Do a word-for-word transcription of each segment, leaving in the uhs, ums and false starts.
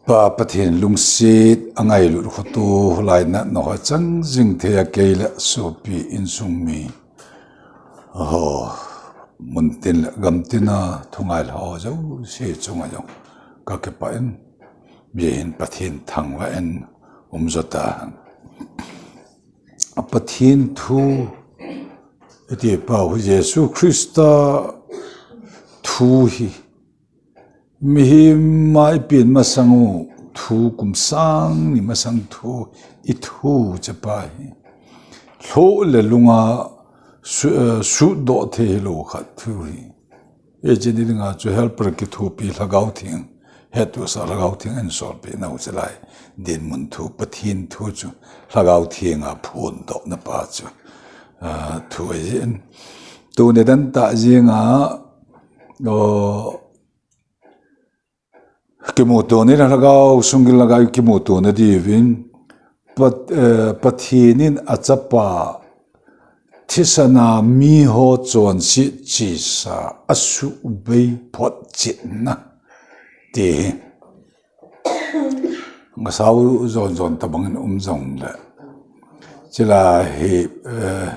Pa Pathen lungset angailut khoto lainatna ho chang jing thei a kei le sopi insung mi ho muntin le gamtin a thungai ho jouse chunga jong kakipah in, bia hin Pathen thangvah in umjo tahen. Pathen thu iti pau hi Jesu Christa thu hi mihem a ipen masang u thu kum sang ni masang thu ithu chepa hi lhoh le lunga su-, eh, sutdoh thei hilou khat thu hi. Hiche ni dinga chu helper kithopi Lhagao Theng, hettohsah Lhagao Theng in solpeh nau chu lai. Dinmun thu, Pathen thu chu Lhagao Theng a phondohna pa chu, ah, thu ahin. Tuni dan tah jeng a, oh, kimuto ni Lhagao, sunggil Lhagao kimuto na diuvin, Pat-, eh, Pathen in achapa thisan a miho chonset chesa asuhbei photchetna ti hi. Ngasau jon jon tabang in um jongle. Chule hi, eh,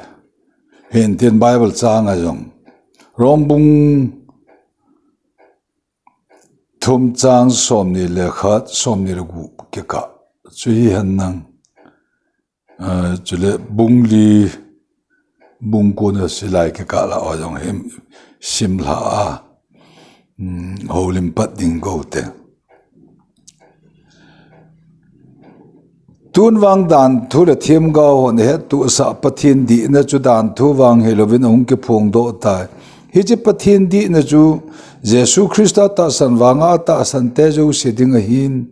hintin Bible chang a jong. Rom bung thum chang somni le khat, somni le gup kikah. Chu hihen lang. Ah, chule bung li, bung ko na silai kikah lah a jong hi simlha a, um, houlim pat ding go te. Tun vang danthu le themgao hon hettohsah Pathen dihna chu danthu vang hilouvin ahung kiphongdoh tai. Hiche Pathen dihna chu Jesu Christa tahsan vanga atahsan te jouse ding ahin,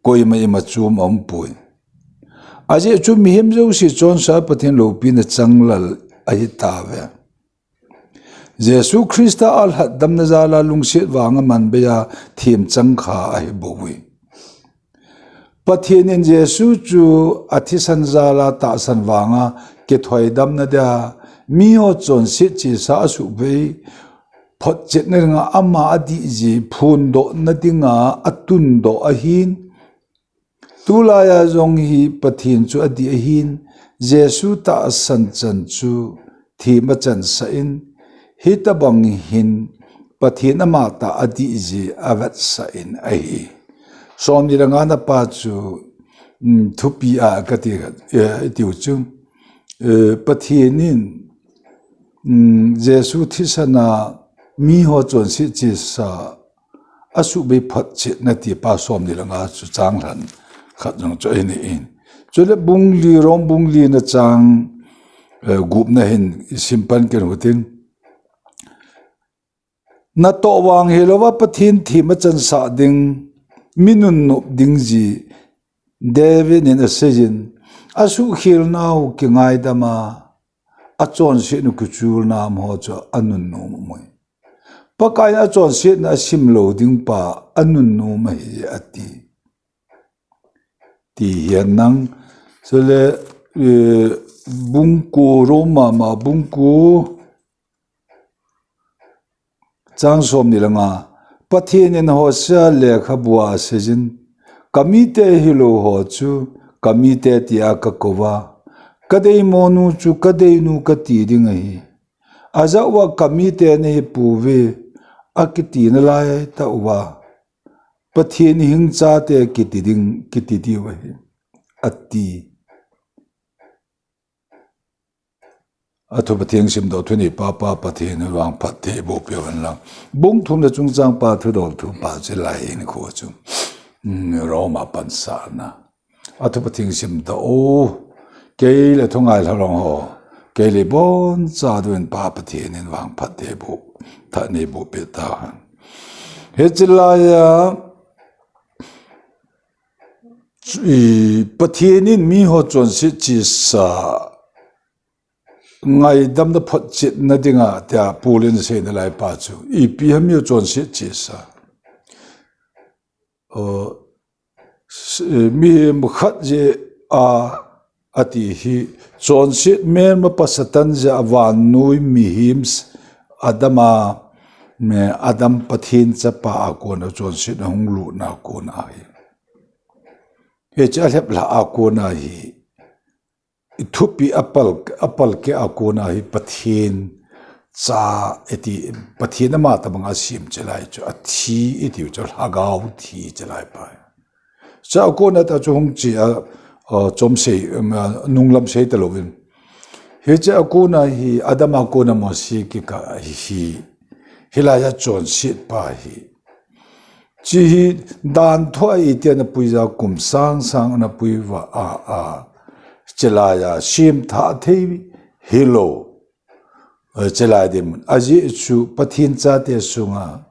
koima ima chom aumpoi. Ajeh chu mihem jouse chonsa Pathen loupina changlal ahitauve. Jesu Christa a lhatdamna jal a lungset vanga manbei a themchang kha ahibouve. Pathen in Jesu chu athisan jal a tahsan vanga kithoidamna dia miho chonset chesa asuhbei photchetna dinga ama adih jeh phondohna dinga atundoh ahin, tulai a jong hi Pathen chu adih ahin, Jesu tahsan chan chu them achansah in, hitobang hin Pathen amatah adih jeh avetsah in ahi. Somni le nga na pa chu, um, thupi a kati, eh, itiu chu, eh, Pathen in, um, Jesu thisan a miho chonset chesa asuhbei photchetna ti pa somni le nga chu chang lhan khat jong chu ahin. Chule bung li, Rom bung li na chang, eh, gup na hin simpan ken utin. Natoh vang hilouva Pathen them achansah ding, mi nunnop ding jeh David in aseiyin, asuhkhel nau kingaidam a, achonset u kichul nam ho chu anunnom ahi. Pakai in achonsetna asim lou ding pa anunnom ahi ati. Ti hihen lang, chule, eh, bung ko Roma ma bung ko chang somni le nga, Pathen in Hosea lekhabu a aseiyin, kamite hilou ho chu kamite tia kakouva, kadeimonu chu kadeinu kati ding ahi. Ajeh uva kamite nahipouve, akiti nalai tah uva, Pathen hing chate kiti ding, kiti diu ahi, ati. Athu Pathen simdoh thu nei pa Pa Pathen in vangphat thei boh peh uvin lang. Bung thum le chungchang pa thudol thu pa chu lai in khu chu. Hmm, Roma pansahna. Athu Pathen simdoh u. Kei le thungai lha long ho. Kei le boncha diuvin Pa Pathen in vangphat thei boh, thanei boh peh tahen. Hiche lai a, i, Pathen in miho chonset chesa ngaidamna photchetna dinga tia Paul in asei nalai pa chu. Ipi ham miho chonset chesa. O, s-, mihem khat jeh a ati hi chonset melmapa Satan jeh a vannoi mihem s-, Adam a, me Adam Pathen chapa a kona chonset ahung lutna a kona ahi. Hiche alhep lha a kona hi, thupi apal, apal keh a kona hi Pathen cha, iti, Pathen ama tabang asem chelai chu, athi iti chu, lhagao thi chelai pa. Cha a kona ta chu hung chi a, a, chom sei, um, a, nunglam sei talouvin. Hiche a kona hi, Adam a kona Mosi kikah hi, hi, hilai a chonset pa hi. Chi hi dan thua iti ana pui ja kum sang sang ana pui va a, a, chelai a sem tha thei hilou. Eh, chelai din mun. Ajeh chu Pathen chate sunga,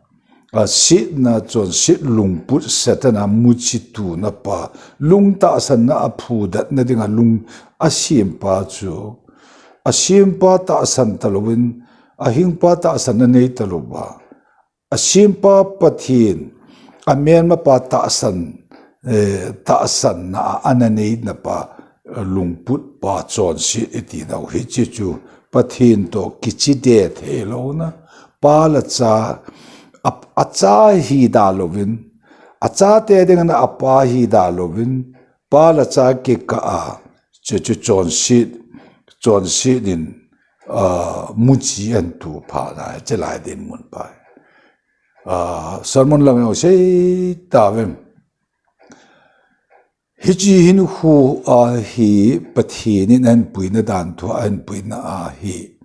a, setna chonset lungput Satan a muchi tuna pa, lung tahsanna a phudatna dinga lung asem pa chu, asem pa tahsan talouvin, ahing pa tahsanna nei talouva. Asempa Pathen, amelma pa tahsan, eh, tahsanna a ana neina pa, eh, lungput pa chonset iti nau hiche chu Pathen toh kichide thei louna, pa le cha, a, acha hi da louvin, achate dinga apa hi da louvin, pa le cha kikah a, chu, chu chonset, chonset in, ah, muchi ahin tu phat na, chelai din mun pa. Ah, sermon lang jong sei tauve. Hiche hinkho a hi Pathen in ahin puina dan thua ahin puina a hi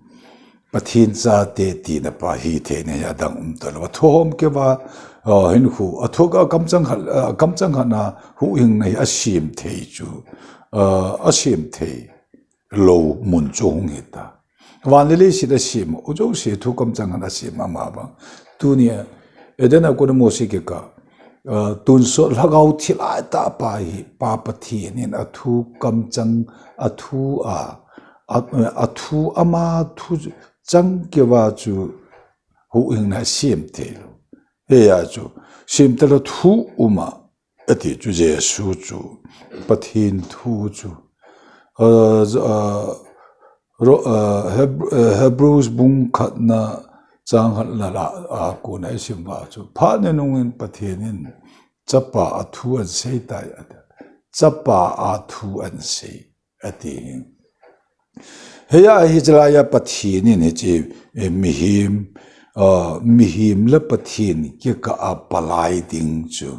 Pathen chate tina pa hitheina hi adang um talou. Athu hom keuva, ah, hinkho, athu a kamchang khat, ah, kamchang khat na huhhingna hi asem thei chu, ah, asem thei lou mun chu hung hita. Van le leiset asem, u jouse thu kamchang khat asem ama vang. Tunia, Eden a kona Mosi kikah, ah, tonsot lhagao thi lai tah pa hi, Pa Pathen in athu kamchang, athu a, a, athu ama thu chang keuva chu huhhingna asem thei lou. Hiya chu, sem talou thu um a, ati chu Jesu chu, Pathen thu chu. Ah, ah, ro-, ah, Heb-, ah, Hebrews bung khatna chang khatna lah a kona isim uva chu, phat ni nungin Pathen in Chapa a thu ahin sei tai ati. Chapa a thu ahin sei ati. Hiya hi chelai a Pathen in hiche, eh, mihem, ah, mihem le Pathen kikah a palai ding chu.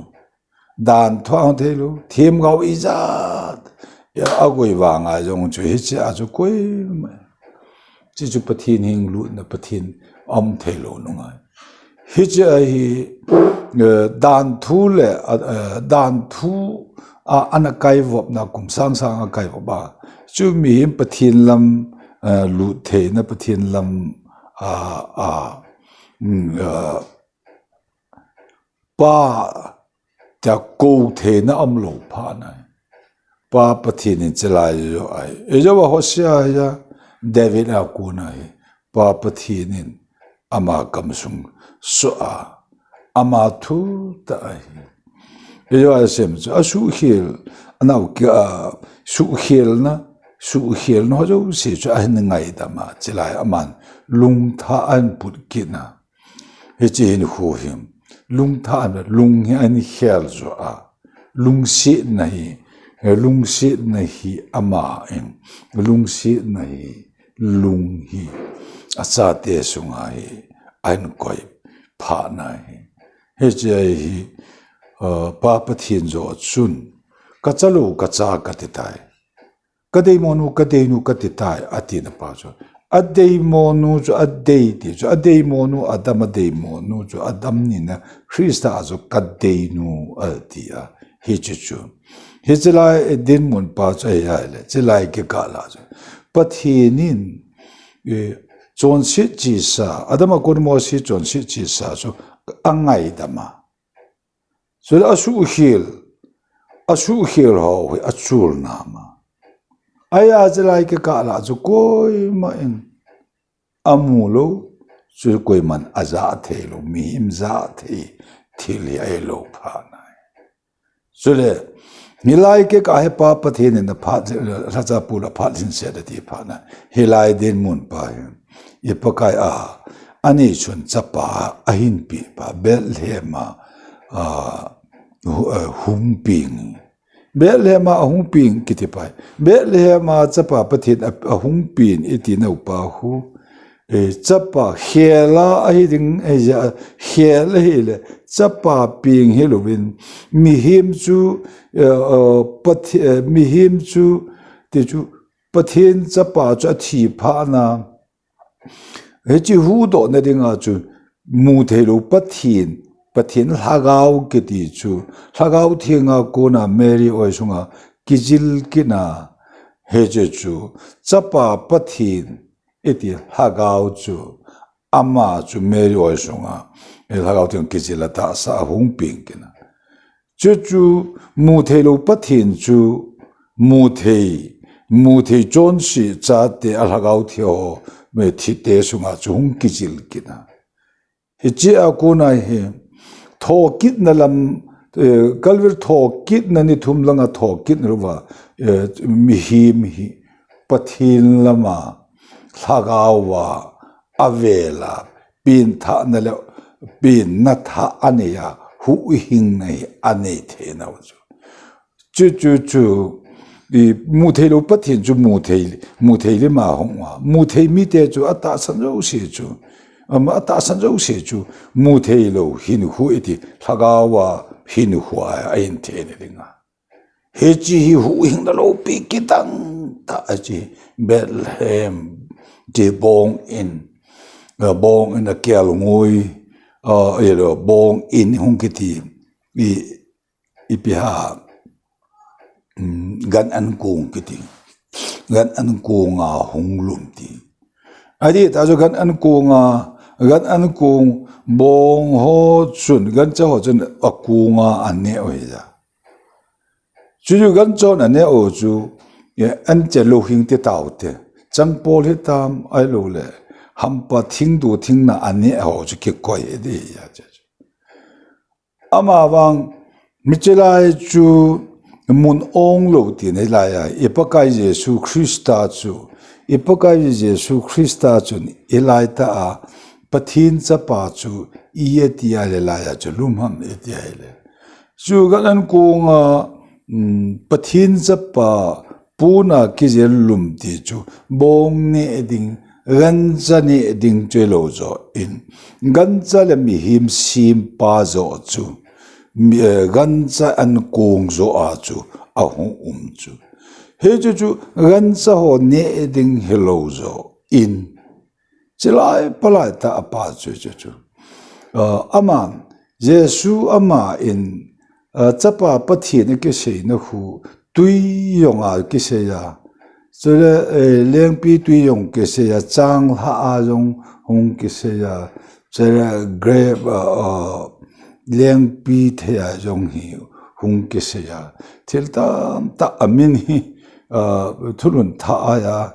Dan thua hung thei lou, themgao ijat. Ya, agoi vanga jong chu hiche a chu koima. Hiche chu Pathen hing lutna Pathen um thei lou nungai. Hiche a hi, eh, dan thu le, eh, dan thu a, ana kaivopna kum sang sang a kaivop a. Chu mihem Pathen lam, eh, lut theina Pathen lam, ah, ah, mm, ah, pa tia kou theina umlou phat nai. Pa Pathen in chelai jo ai. Ijou a Hosea hiya, David a kona hi. Pa Pathen in ama kamsung soh a. Ama thu tah ahi. Ijou a sem chu, asuhkhel, anao kei a suhkhelna, suhkhelna ho jouse chu ahin ngaidam a, chelai aman lungthah ahin put kit na. Hiche hinkho hi, lungthah, lung hi ahin khel jo a, lungsetna hi, lungsetna hi ama in, lungsetna hi, lung hi, achate sunga hi, ahin koi phat na hi. Hiche hi, uh, Pa Pathen jo chun, kachalou, kacha kati tai. Kadeimonu, kadeinu, kati tai, atina pa chu. Adeimonu chu, adei ti chu, adeimonu, Adam adeimonu chu, Adam nina, Christa a chu, kadeinu, ati a, hiche chu. Hiche lai dinmun pa chu, ahi le, chelai kikah lah chu. Pathen in, eh, chonset chesa, Adam a kon Mosi chonset chesa chu, angaidam a. Chule asuhkhel, asuhkhel ho hi achulna ma. Ahi a chelai kikah lah chu koima in amu lou, chu koiman ajah thei lou, mihem jah thei thil hi ahilou phat nai. Chule, hilai kikah hi Pa Pathen in aphat, lhacha pu la phat lhin set ati phat nai. Hilai dinmun pa hi. I Pakai a, anei chun chapa ahin pe pa, Bethlehem a, a, hu-, a, hung peng. Bethlehem a ahung peng kiti pai. Bethlehem a chapa Pathen a, ahung peng iti nau pa khu. Eh, chapa khela ahi ding, eh, ja, khel ahi le, chapa peng hi louvin, mihem chu, eh, eh, Pathe-, eh, mihem chu, ti chu, Pathen chapa chu athi phat na, hiche huhdoh na dinga chu, mu thei lou Pathen, Pathen Lhagao kiti chu, Lhagao Theng a kona Mary oi sunga kijil kit na, hiche chu, chapa Pathen iti Lhagao chu, ama chu Mary oi sunga, eh, Lhagao Theng kijil a tahsa ahung peng kit na. Chuchu mu thei lou Pathen chu mu thei, mu thei chonse chate a Lhagao Theng ho, mi thite sunga chu hung kijil kit na. Hiche a kona hi, thokitna lam, eh, Calvary thokitna ni thum langa thokitna louva, eh, mihem hi Pathen lama, Lhagao a, avel a, pengthahna le pengna thah anei a, huhhingna hi anei thei nau chu. Chu, chu, chu, i, mu thei lou Pathen chu mu thei, mu thei lim a hung a. Mu thei mite chu atahsan jouse chu. Ama atahsan jouse chu mu thei lou hinkho iti Lhagao a hinkho a, ahin thei na dinga. Hiche hi huhhingna loupi kidang tah ahi. Bethlehem ti bong in, eh, bong in a kelngoi, eh, ilo bong in hung kiti, i, ipi ham, mm, gan an kong kiti. Gan an kong a hung lum ti. Adih tah chu gan an kong a, gan an kong bong ho chun, gancha ho chun akong a ane u ahi ja. Chuchu gancha hon ane u chu, eh, anche louhing ti tau te. Changpol hitam ahilou le, hampa thingdu thingna ane ho chu kikoi ding ahi ja. Ama vang, hiche lai chu mun ong lou tina hilai a, i Pakai Jesu Christa chu, i Pakai Jesu Christa chun hilai tah a, Pathen chapa chu i ati a le lai a chu lum ham iti a le. Chu gan an kong a, mm, Pathen chapa pon a kijil lum ti chu bong neh ding, gancha neh ding chu lou jo in. Gancha le mihem sempa jo chu, mi, eh, gancha an kong jo a chu ahung um chu. Hichu chu gancha ho neh ding hilou jo in. Chilai palai tah a pa chu, chu, chu. Ah, ama, Jesu ama in, ah, chapa Pathen a kiseina khu, tui jong a kisei a. Chule, eh, lengpitui jong kisei a, changlhah a jong hung kisei a. Chule grape, ah, ah, lengpithei a jong hi hung kisei a. Thil tamtah a min hi, ah, thulhun thah a,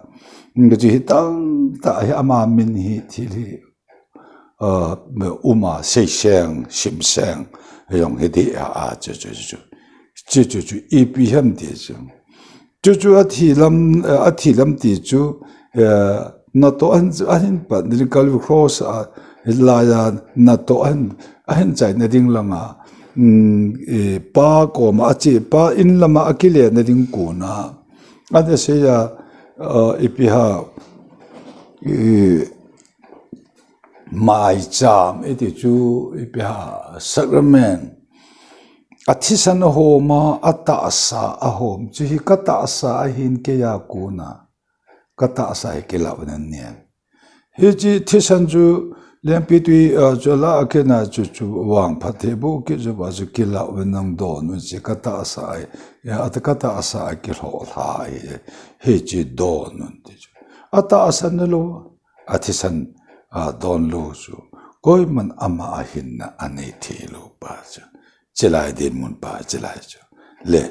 hiche hi tamtah hi ama min hi thil hi, ah, um a, seiseng, simseng, jong hi dih a, a, chu, chu, chu. Chu, chu, chu, ipi ham ti chu. Chu, chu, athi lam, eh, athi lam ti chu, eh, natoh ahin, ahin pat, ni Calvary Cross a, lai a natoh ahin, ahin chaina ding langa, mm, eh, pa koma ache, pa in lama akile na ding kona. Ana sei a, eh, ipi ham, eh, maicham iti chu ipi ham, sacrament. Athisan ahom a, atahsa ahom. Chu hi katahsa ahin keiya kona. Katahsa hi kilah un anen. Hiche thisan chu lengpitui, ah, chu ala a kena chu, chu vangphat thei bou kit chu ba chu kilah un nang don un chu katahsa ahi. Ya, ata katahsa a kilhoh lha ahi. Hiche don un ti chu. Atahsan na lou. Athisan, ah, don lou chu. Koiman ama a hinna anei thei lou pa chu. Chilai dinmun pa chilai chu. Le.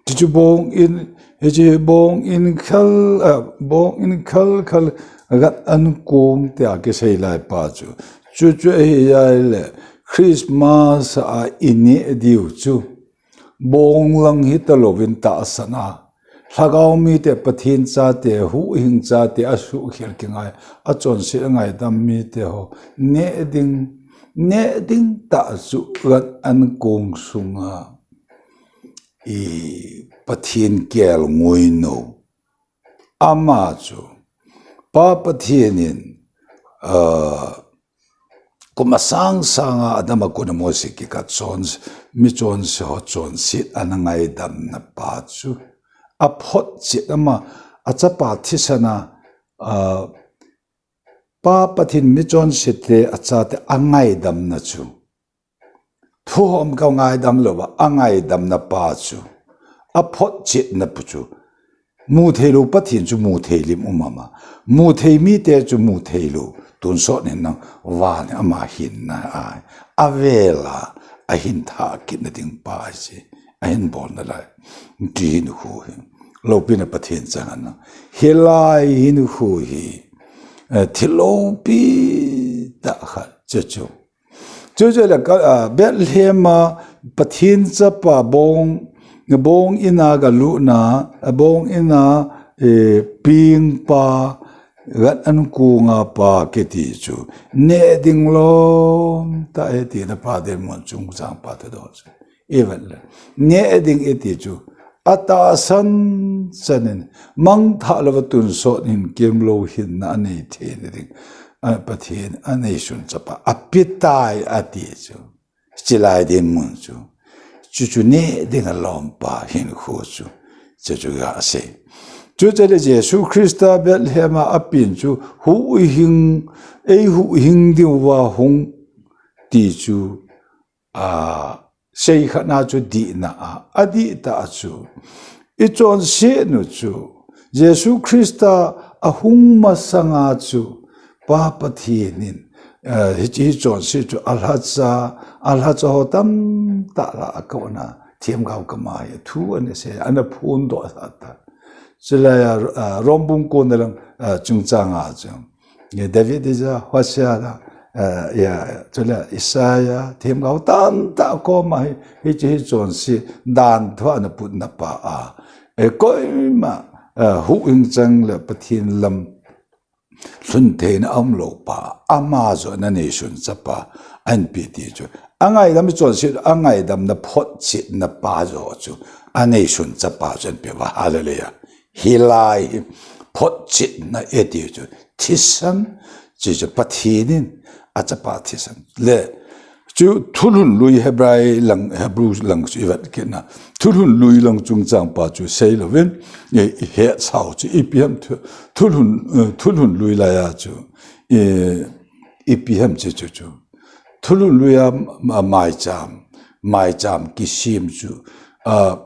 Chu chu bong in, hiche bong in khel, ah, bong in khel khel gan an kong tia kisei lai pa chu. Chu chu ahi jeh le. Christmas a i neh diu chu. Bong lang hi talouvin tahsan a. Lhagao mite Pathen chate, huhhing chate, asuhkhel kingai, achonset angaidam mite ho. Neh ding, neh ding tah chu gan an kong sunga. I Pathen kelngoi nou. Ama chu, Pa Pathen in, ah, kum asang sanga Adam a kona Mose kikah chon, mi chonse ho chonset ana ngaidamna pa chu. Aphotchet ama, achapa thisan a, ah, Pa Pathen mi chonse te achate angaidamna chu. Thu hom kah ngaidam louva, angaidamna pa chu. Aphotchetna pu chu. Mu thei lou Pathen chu mu thei lim um ama. Mu thei mite chu mu thei lou. Tonsot hin nang van ama hinna ahi. Avela, ahin thah kitna ding pa ahi. Ahin bolna lai. Ti hinkho hi. Loupina Pathen chang ana. Hilai hinkho hi. Eh, thil loupi tah khat chu chu. Chuchu le ka, ah, Bethlehem a Pathen chapa bong, bong in a galutna, ah, bong in a, eh, pengpa, gan an kunga pa kiti chu. Neh ding lom tah e tina pa dinmun chungchang pa thudoh chu. I vet le. Neh ding iti chu. Atahsan chan in. Mangthah louva tonsot hin kemlou hinna anei theina ding. A Pathen aneisun chapa. Apetai ati chu. Chilai dinmun chu. Chuchu neh ding alom pa hinkho chu. Chuchu gasei. Chuchu le Jesu Christa Bethlehem a apen chu huhhing, eihuhhing diuva hung ti chu a, seikhatna chu dihna a, adih tah chu. I chonset nu chu, Jesu Christa ahung masanga chu, Pa Pathen in, eh, hiche hi chonset chu alhacha, alhacha ho tamtah lah a kona, themgao kama hi, thu ana sei, ana phondoh sah ta. Chulai a, ah, Rom bung kona lang, ah, chungchang a chu. Nge David ija, Hosea la, eh, ya, chule Isaiah, themgao tamtah koma hi, hiche hi chonset, danthu ana putna pa a. Eh, koima, eh, huhhing chang le Pathen lam lhun theina aum lou pa, ama joh na neisun chapa, anpi ti chu. Angaidam chonset, angaidamna photchetna pa joh chu, aneisun chapa chu anpi va, hallelujah. Hilai hi photchetna iti chu thisan, chuchu Pathen in achapa thisan. Le, chu thulhun lui Hebrai lang, Hebrew lang chu i vet kit na. Thulhun lui lang chungchang pa chu sei louvin, i, i hetsau chu ipi ham thu, thulhun, eh, thulhun lui laiya chu, i, ipi ham chu chu chu. Thulhun lui a, ma-, maicham, maicham kisem chu, a,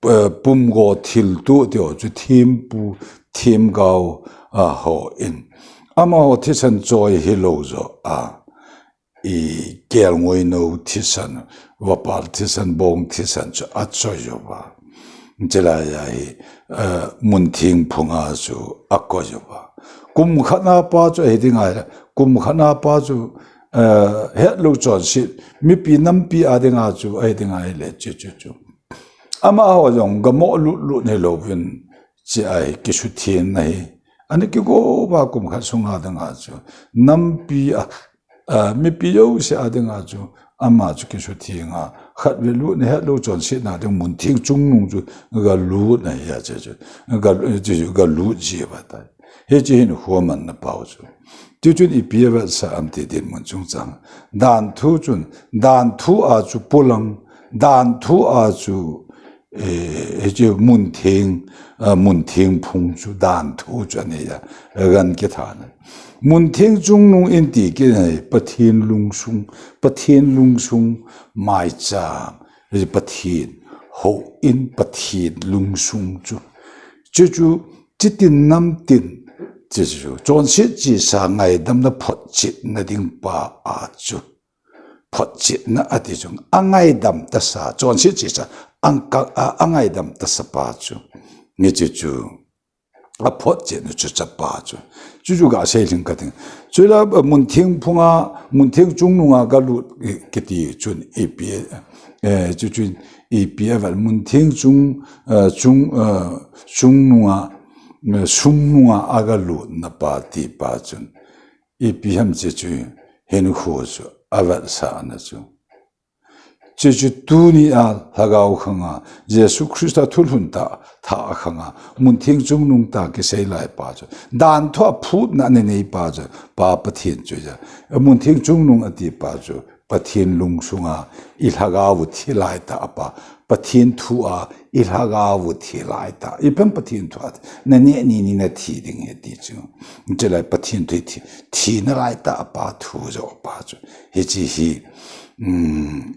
eh, pumgo thilto ti ho chu thempu, themgao, ah, hon. Amaho thisan choi hilou joh a, i kelngoi nou thisan, vapal thisan, bong thisan chu achoi uva. Chulaiya hi, eh, muntheng phunga chu akoi uva. Kum khatna pa chu ahi ding ahile, kum khatna pa chu, eh, hetlou chonset, mipi nampi a dinga chu ahi ding ahile, chu, chu, chu. Amaho jong gamo lutlut hilouvin, chea hi kisuthengna hi. Ana kigo uva kum khat sunga dinga chu. Nampi a, a, mipi jouse a dinga chu. Ama chu kisuthenga. Khatvei lutna hetlou chonsetna ding muntheng chungnung chu galut ahi a chu chu. Ga, chu chu galut ji uva tai. Hiche hinkho manna pau chu. Tichun ipi avetsah am ti dinmun chungchang. Danthu chun, danthu a chu polang, danthu a chu, eh, hiche muntheng, ah, muntheng phung chu danthu chu anei a, gan kithana. Muntheng chungnung in ti kit a, Pathen lungsung, Pathen lungsung maicham, hiche Pathen houin Pathen lungsung chu. Chuchu, chitin namtin, chuchu, chonset chesa ngaidamna photchetna ding pa a chu. Photchetna ati chu, angaidam tasa, chonset chesa, angka, a, angaidam tasa pa chu. Hiche chu, aphotchetna chu chapa chu. Chuchu gasei lhing kating. Chule, a, muntheng phunga, muntheng chungnunga galut, i, kiti chun ipi, eh, chuchun ipi avel muntheng chung, eh, chung, eh, chungnunga, eh, sungnunga agalutna pa ti pa chun. Ipi ham chuchu hinkho chu avetsahna chu. Chuchu tuni a lhagao khanga, Jesu Christa thulhun tah, tha a khanga, muntheng chungnung tah kisei lai pa chu. Dan thua phutna nei pa chu, Pa Pathen chu ja. Muntheng chungnung ati pa chu, Pathen lungsunga, i lhagao thi lai tah pa. Pathen thu a, i lhagao thi lai tah. Ipi ham Pathen thu a, na ne ni ni na thi ding ahi ti chu. Chulai Pathen thu thi, thina lai tah pa thu jo pa chu. Hichi hi, um,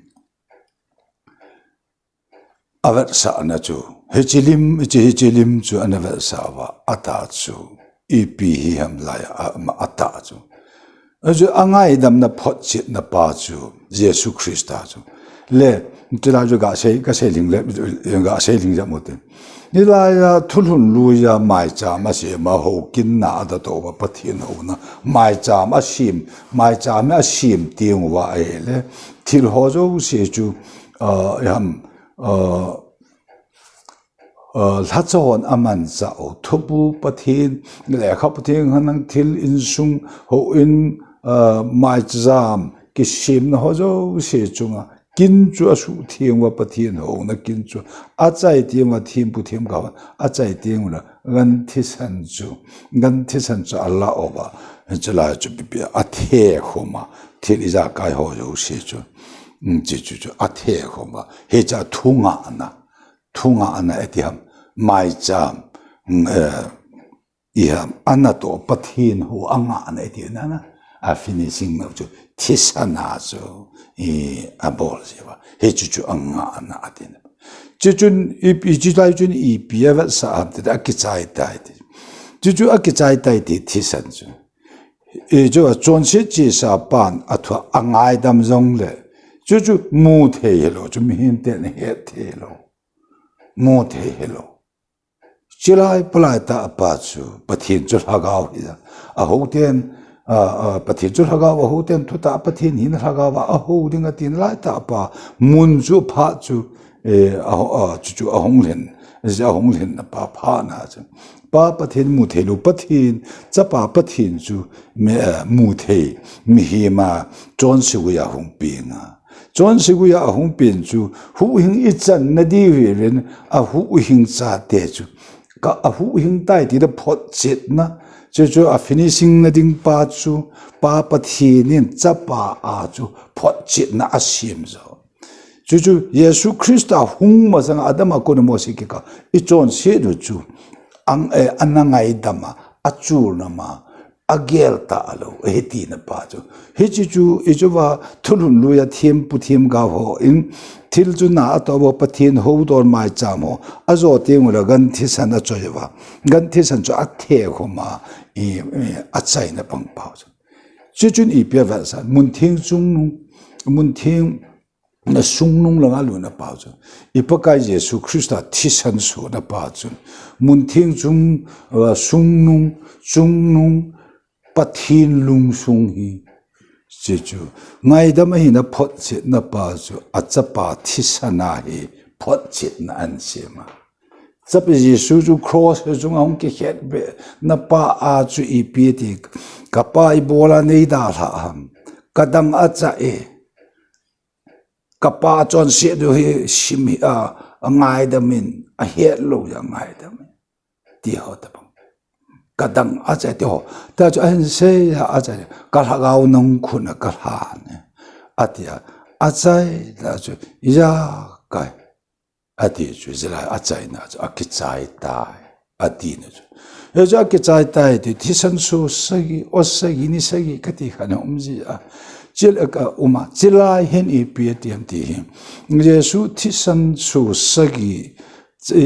avetsahna chu. Hichi lim, hichi, hichi lim chu ana vetsah uva, atah chu. Ipi hi ham lai a, ama atah chu. Achu angaidamna photchetna pa chu, Jesu Christa chu. Le, chulai chu gasei, gasei lhing le, gasei lhing jep u te. Hilai a thulhun lui a maicham asem a houkinna ada to uva Pathen houna. Maicham asem, maicham asem teng uva ahile. Thil ho jouse chu, ah, ham, ah, ah, lhacha hon amanchah u, thupu Pathen, lekhabu Pathen hanang thil insung houin, ah, maicham kisemna ho jouse chunga, kin chu asuhtheng uva Pathen houna kin chu, achai teng uva thempu themgao, achai teng uva gan thisan chu, gan thisan chu ala uva, chulai chu pipi athe khum a, thil ijakai ho jouse chu, um, chu, chu, chu, athe khum a, hicha thungahna, thungahna iti ham, maicham, um, eh, i ham, ana to Pathen hou angahna iti na na, a finishing na chu, thisan a chu, i abol jeh uva, hichu chu angahna ati na. Chuchun, i, i chulai chun ipi avetsah ham ti, akichai tai ti. Chuchu akichai tai ti thisan chu. I chu achonset chesa pan athua angaidam jongle. Chuchu mu thei hilou, chu mihem ten het thei lou. Mu thei hilou. Chulai palai tah pa chu, Pathen chu lhagao hi a. Ahou ten, a, a, Pathen chu lhagao, ahou ten thutah Pathen hina lhagao a, ahou ding atin lai tah pa, mun chu phat chu, eh, a, a, chu, chu ahung lhen, ahung lhen na pa phat na chu. Pa Pathen mu thei lou Pathen, Chapa Pathen chu, mi, eh, mu thei, mihem a, chonse gui a hung peng a. Chonse gui a ahung peng chu, huhhing ichan na diu hi len, ahuhhing chate chu. Ka ahuhhing tai ti da photchetna, chu chu a finishing na ding pa chu, Pa Pathen in Chapa a chu photchetna asem jo. Chu chu, Jesu Christa hung masang Adam a kona Mose kikah, i chonset u chu, ang, eh, ana ngaidam a, achulna ma, agel talou, ahi tina pa chu. Hichi chu, i chu va, thulhun lui a thempu themgao hon, thil chu na ato uva Pathen hou dol maicham ho, ajo teng ula gan thisan achoi uva. Gan thisan chu athe khum a, i, i, achaina pang pa chu. Chuchun ipi avetsah, muntheng chungnung, muntheng na sungnung langa lutna pa chu. I Pakai Jesu Christa thisan sona pa chu. Muntheng chung, uh, sungnung, chungnung, Pathen lungsung hi. Chuchu. Ngaidam ahina photchetna pa chu. Achapa thisan a hi photchetna asem a. Chapa Jesu chu cross hi chunga hung kikhetbehna pa a chu ipi ti. Ka Pa ibola nei dalha ham. Ka dang acha e. Ka Pa chonset u hi sim hi a, angaidam in, ahet lou a ngaidam in. Ti ho ta bang. Ka dang acha ti ho. Ta chu ahin sei a acha. Ka lhagao nung khun a ka lhan e. Ati a. Acha ta chu. Ijakai. Ati chu, chulai achaina chu, akichai tai, ati na chu. Hichu akichai tai ti, thisan so sagi, o sagi, ni sagi, kati khat na um ji a. Chul, ka um a, chulai hin ipi ati ham ti hi. Jesu thisan so sagi,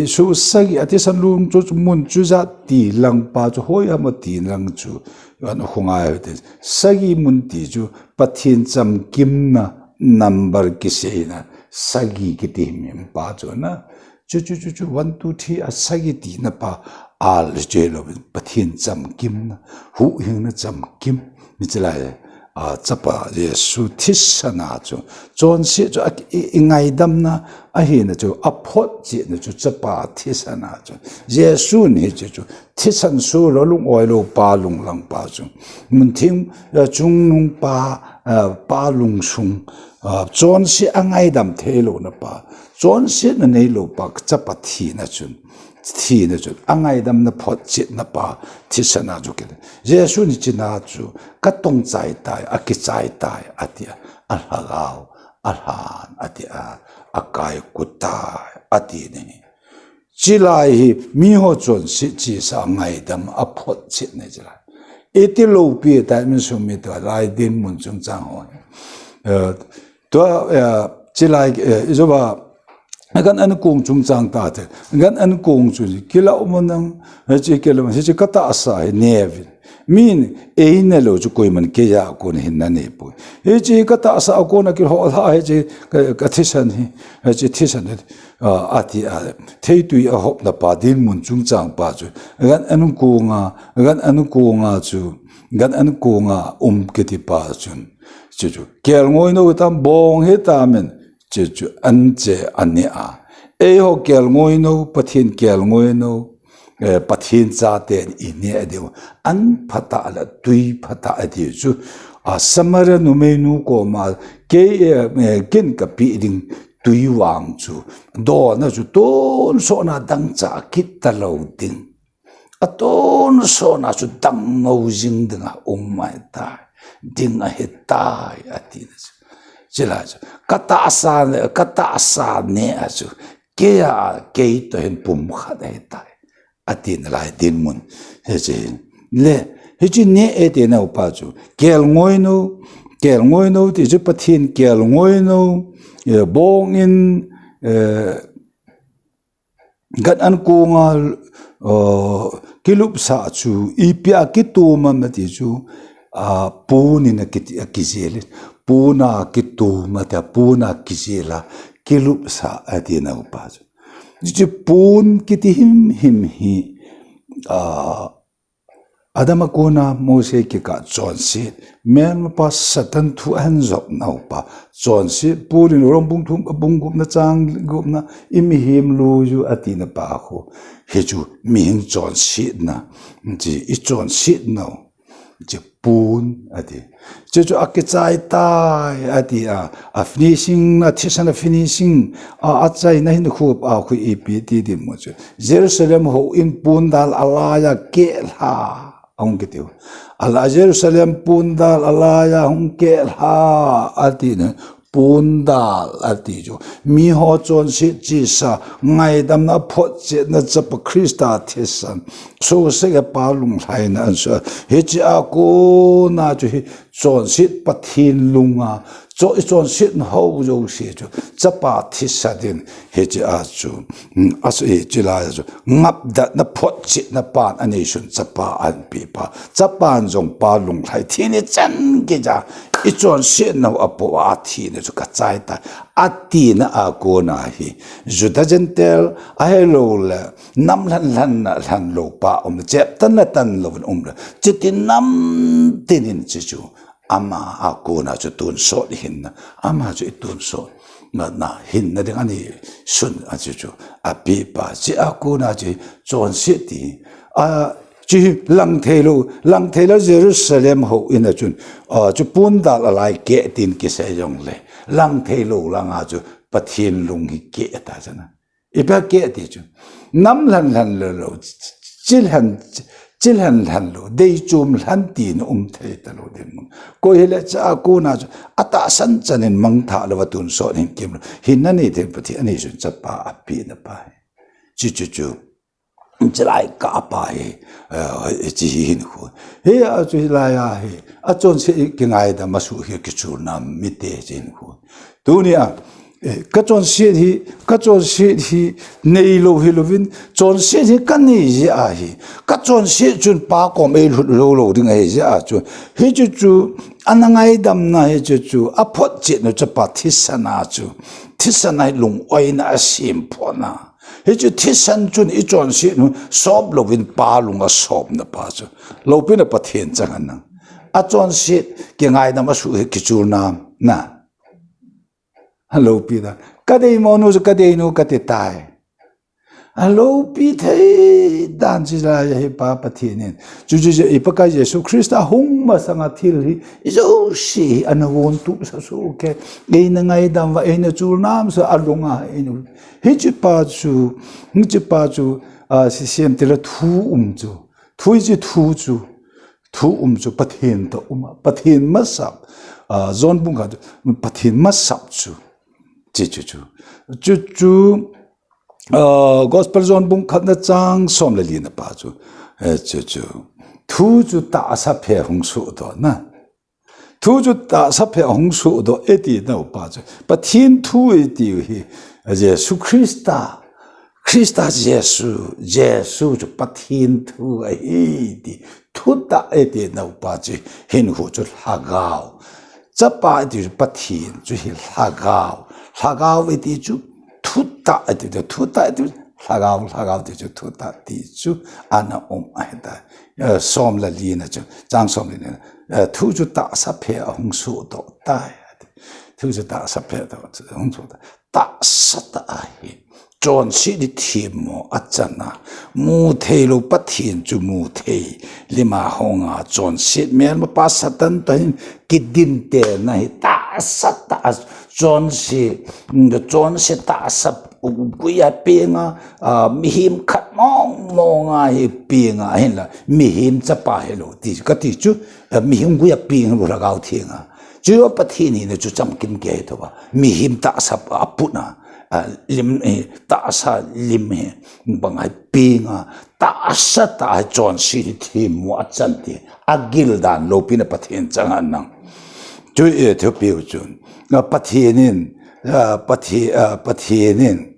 so sagi, a thisan lung chu, mun chu ja ti lang pa chu, hoi ama ti lang chu, an khungai te. Sagi mun ti chu, Pathen chamkimna, number kiseina, sagi kiti himhim pa chu na. Chu, chu, chu, chu, one, two, three, a sagi tina pa, al che lo, Pathen chamkimna, huhhingna chamkim, mi chulai, a, Chapa Jesu thisan a chu, chonse chu, a, i, i ngaidamna, ahina chu, aphotchetna chu, Chapa thisan a chu, Jesu ni chu, chu, thisan so lo lung oi lo pa lung lang pa chu, muntheng, a, chungnung pa, a, pa lungsung, chonset a ngaidam thei lou na pa, chonsetna nei lou pa, chapa thina chun, thina chun, a ngaidamna photchetna pa, thisan a chu kei. Jesu ni china chu, ka tong chai tai, a kichai tai, a ti a, a lhagao, a lhan, a ti a, a kai kut tai, a ti ni. Chilai hi, mi ho chonset chesa ngaidam a photchetna chilai. Iti loupi tai min sumit lai dinmun chungchang ho. Eh, tua, eh, chilai, eh, ijoba, gan an kong chungchang ta te. Gan an kong chu, kila umanang, eh, chi kila, chi ka ta sa hi nevin. Min, ei ne lou chu koiman kei a kon hin na nei poi. Hichi ka tahsa a kon a kihol a hichi ka, ka thisan hi, hichi thisan hi, a, a ti a, theitui a hopna pa dinmun chungchang pa chu, gan an kong a, gan an kong a chu, gan an kong a um kiti pa chun, chu chu, kelngoi nou tam bong hi ta men, chu chu, an che an ni a. Ei ho kelngoi nou, Pathen kelngoi nou, eh, Pathen chaten i neh diu. An phatah le tui phatah diu chu. A Samaria numeinu koma kei, eh, eh, ken ka pe ding tui vang chu. Dona chu tonsot na dangchah kit talou ding. A tonsot na chu dang ngou jing ding a um mai tai. Ding ahi tai a ti na chu. Chilai chu. Ka tahsa ne, ka tahsa ne a chu. Kei a, kei toh hin pumkhat ahi tai. A ti na lai dinmun. Hichi hin. Le, hichi ne e ti na upa chu. Kelngoi nou, kelngoi nou ti chu Pathen kelngoi nou, eh, bong in, eh, gan an kong a, eh, kilupsa chu, ipi a kitum a ma ti chu, a, pon in a ki, a kijel in. Pon a kitum a ti a, pon a kijel a, kilupsa a ti na upa chu. Chu pon kiti himhim hi, a, Adam a kona Mose kikah chonset, melmapa Satan thu ahin jopna upa, chonset, Paul in Rom bung thum, bung gupna chang gupna, i mihem lui u a tina pa khu. Hichu mihing chonsetna, chi i chonsetna u, chi pon a ti. Chuchu a kichai tai, a ti a, a finishing, a thisan a finishing, a, a chaina hin khu, a khu ipi ti dinmun chu. Jerusalem houin pondal a laiya kelha, a hung kiti u. A la Jerusalem pondal a laiya hung kelha, a ti na, pondal a ti chu. Mi ho chonset chesa, ngaidamna photchetna chapa Christa thisan. Sosek a pa lunglhaina an su. Hichi a kona chu hi, chonset Pathen lung a, cho, i chonset na ho jouse chu, chapa thisan in, hichi a chu, mm, a chu, hichi lai a chu, ngapdatna photchetna pan a neisun chapa an pe pa, chapan jong pa lunglhai thi ni chan kija, i chonsetna u a po a thi na chu ka chai ta, a tina a kona hi, Juda Gentile, ahilou le, nam lhan lhan na lhan lou pa um le, chep tan le tan lou um le, chiti nam tin in chi chu, Ama a kona chu tonsot hinna, ama chu i tonsot na, na hinna ding a neisun a chu chu, a pe pa, chi a kona chu chonset ti, a, chi lang thei lou, lang thei lou Jerusalem houin a chun, a, chu pondal a lai keh tin kisei jong le, lang thei lou lang a chu Pathen lung hi keh ta chana. Ipi a keh ti chu. Nam lhan lhan lou lou, chi lhan, chi lhan lhan lou, dei chom lhan ti na um thei ta lou ding. Koi hile cha a kona chu, a tahsan chan in mangthah lou a tonsot hin kim lou. Hinna nei thei Pathen a neisun chapa a pe na pa hi. Chi chu chu. Chilai ka pa hi, eh, chi hi hin khu. Hi a chu hilai a hi. A chonset kingaidam a su hi kichul na mite chi hin khu. Tuni a, eh, ka chonset hi, ka chonset hi, nei lou hi louvin, chonset hi ka nei jeh a hi, ka chonset chun pa kom ei lhut lou lou ding ahi jeh a chu, hichu chu, ana ngaidam na hichu chu, a photchetna u chapa thisan a chu, thisan a hi lung oina a sem phot na. Hichu thisan chun i chonset nu sop louvin pa lung a sop na pa chu, loupina Pathen chang a nang. A chonset, kingaidam a su hi kichul na, na. Loupina. Ka dei mo nu chu ka dei nu ka ti tai. Aloupi thei dan chi lai hi Pa Pathen in. Chu chu chu i Pakai Jesu Christa hung masanga thil hi, i jouse hi ana von tup sa su ke. Eina ngaidam uva, eina chul nam sa alunga, eina. Hiche pa chu, hiche pa chu, a, sisem tila thu um chu. Thu hiche thu chu. Thu um chu Pathen toh um a. Pathen masap. A, John bung khat chu, Pathen masap chu. Chi chu chu. Chu chu, a, Gospel John bung khatna chang som le lina pa chu. E, chu chu. Thu chu tahsa phe hung sohdoh na. Thu chu tahsa phe hung sohdoh e ti nau pa chu. Pathen thu e ti hi. Jesu Christa. Christa Jesu. Jesu chu Pathen thu ahi ti. Thutah e ti nau pa chu. Hinkho chu lhagao. Chapa e ti chu Pathen chu hi lhagao. Lhagao e ti chu thutah e ti chu. Thutah e ti chu lhagao, lhagao ti chu thutah ti chu ana um ahitai. Eh, som le lina chu, chang som le lina. Eh, thu chu tahsa phe a hung sohdoh tai. Thu chu tahsa phe a hung sohdoh. Tahsa tah ahi. Chonset hi themmo a chan a. Mu thei lou Pathen chu mu thei. Lima hung a chonset melmapa Satan toh hin kidin tena hi tahsa tah a chonset, chonset tahsa gui a peng a, a, mihem khat mong mong a hi peng a, hinla mihem chapa hilou ti, kati chu, a, mihem gui a peng hilou Lhagao Theng a. Chu Pathen hina chu chamkim kei thou a. Mihem tahsa a put na, a, lim, eh, tahsa lim hi, bang a hi peng a, tahsa tah a hi chonset hi themmo a chan ti. A gildan loupina Pathen chang a nang. Chu e thupiu chun. A Pathen in, a Pathe-, a Pathen in,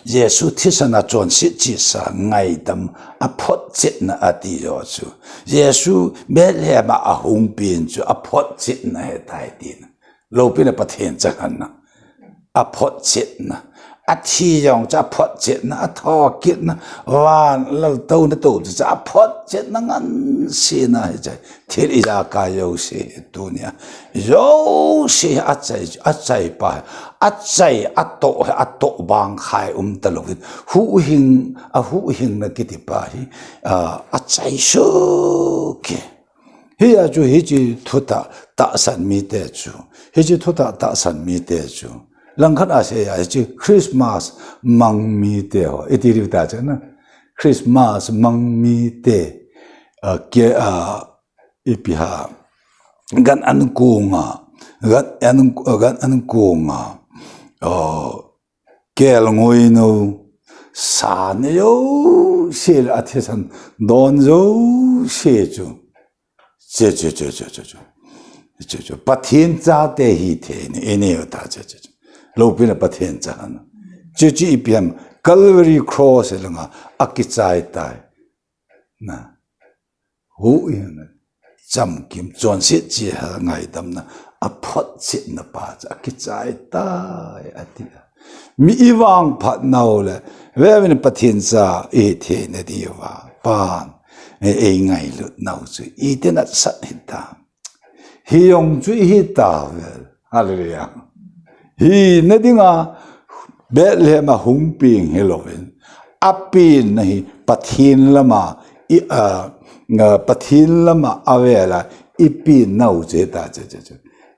Jesu thisan a chonset chesa ngaidam a photchetna ati jo chu. Jesu Bethlehem a ahung pen chu a photchetna ahitai tina. Loupina Pathen chang a nang. A photchetna. A thi jong chu a photchetna, a thokitna, van laltouna tou chu a photchetna nganse na hi chai. Thil ijakai jouse hi tunia. Jouse hi achai, achai pa. Achai, atoh, atoh bang khai um talou hin. Huhhing, a huhhingna kiti pa hi. A, achai soh kei. Hia chu hiche thutah tahsan mite chu. Hiche thutah tahsan mite chu. Langkhat a seija hiche Christmas mang mite ho. Iti diu ta chu na. Christmas mang mite. A, ke, a, ipi ham. Gan an kong a. Gan an, gan an kong a. O, Kelngoi nou, sa nei jouse le a thisan don jouse chu. Che, che, che. Che, che. Pathen chate hithei nei, nei ta che, che, che. Loupina Pathen cha na. Che, che ipi ham Calvary Cross langa akichai tai. Na. Huhhingna, chamkim, chonset chesa ngaidamna, a photchetna pa chu akichai tai ati. Mi i vangphat nau le, veuvin Pathen cha i hithei na diuva, pan, e, eingailut nau chu, iti nasat hitam. Hi jong chu ihi tauve. Hallelujah. Hina dinga Bethlehem a hung peng hilouvin. Apenna hi Pathen lama, i, a, a, Pathen lama avela ipen nau chu hita chu, chu, chu.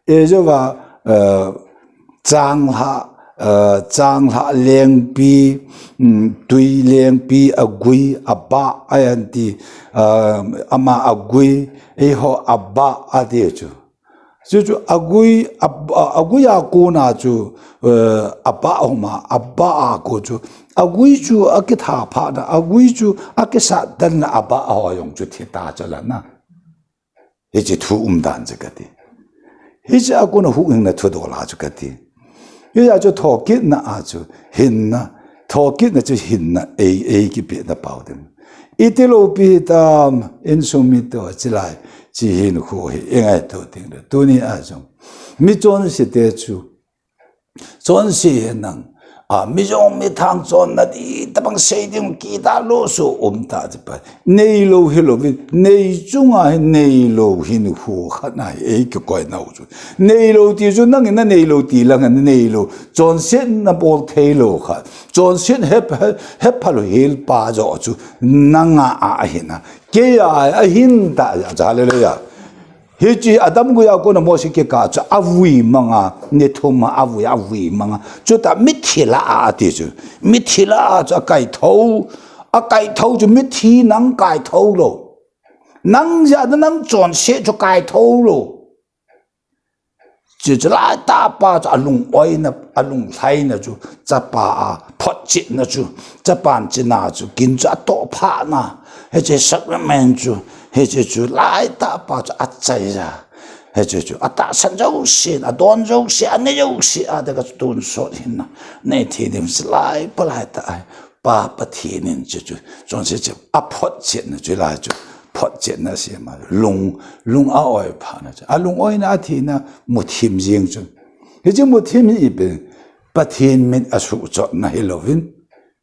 Ejova, a, changlhah, a, changlhah lengpi, um, tui lengpi, agui, abah, ayanti, a, ama agui, eiho abah ati chu. Chuchu agui, a, a, agui a kona chu, eh, abah homa, abah a kon chu. Agui chu akitha phatna, agui chu akisatdanna abah ho jong chu thita chu lana. Hiche thu umdan chu kati. Hiche a kona huhhingna thudol a chu kati. Hia chu thokitna a chu hinna, thokitna chu hinna ei, eikipehna pau ding. Iti loupi hitam, insung mite ho chilai, chi hinkho hi, eingaito ding le. Tuni a jong. Mi chonse te chu. Chonse hi nang, A, mi jong mi thang chon na di, tabang sei ding kita lo so um ta ti pa. Nei lo hi lo vin, nei chunga hi nei lo hin khu khat na hi ei ki koi nau chu. Nei lo ti chu nang in na nei lo ti lang na nei lo. Chon sit na bol thei lo kha. Chon sit hep, hep pha lo hil pa jo chu nanga a, a hin a. Kei a, a hin ta, hallelujah. Hichi Adam guya kona Mose kikah chu avui manga, ni thum a avui, avui manga. Chuta mithi la a ati chu. Mithi la a chu akai tho, akai tho chu mithi nang kai tho lo. Nang ja da nang chon se chu kai tho lo. Chu chu lai ta pa chu alung oina, alung thaina chu, chapa a photchitna chu, chapan china chu, kin chu atoh pha na. Hiche sacrament chu, hiche chu lai ta pa chu achai ja. Hiche chu atahsan jouse, adon jouse, ane jouse, a de ka chu tun sot hin na. Nei thi dim si lai pa lai ta ai. Pa Pathen in chu chu, chon se chu, aphotchitna chu lai chu, photchitna se ma, lung, lung a oi pha na chu. Alung oina athina, muthim jing chu. Hiche muthim hi ipi, Pathen mit asuh chotna hi lo vin.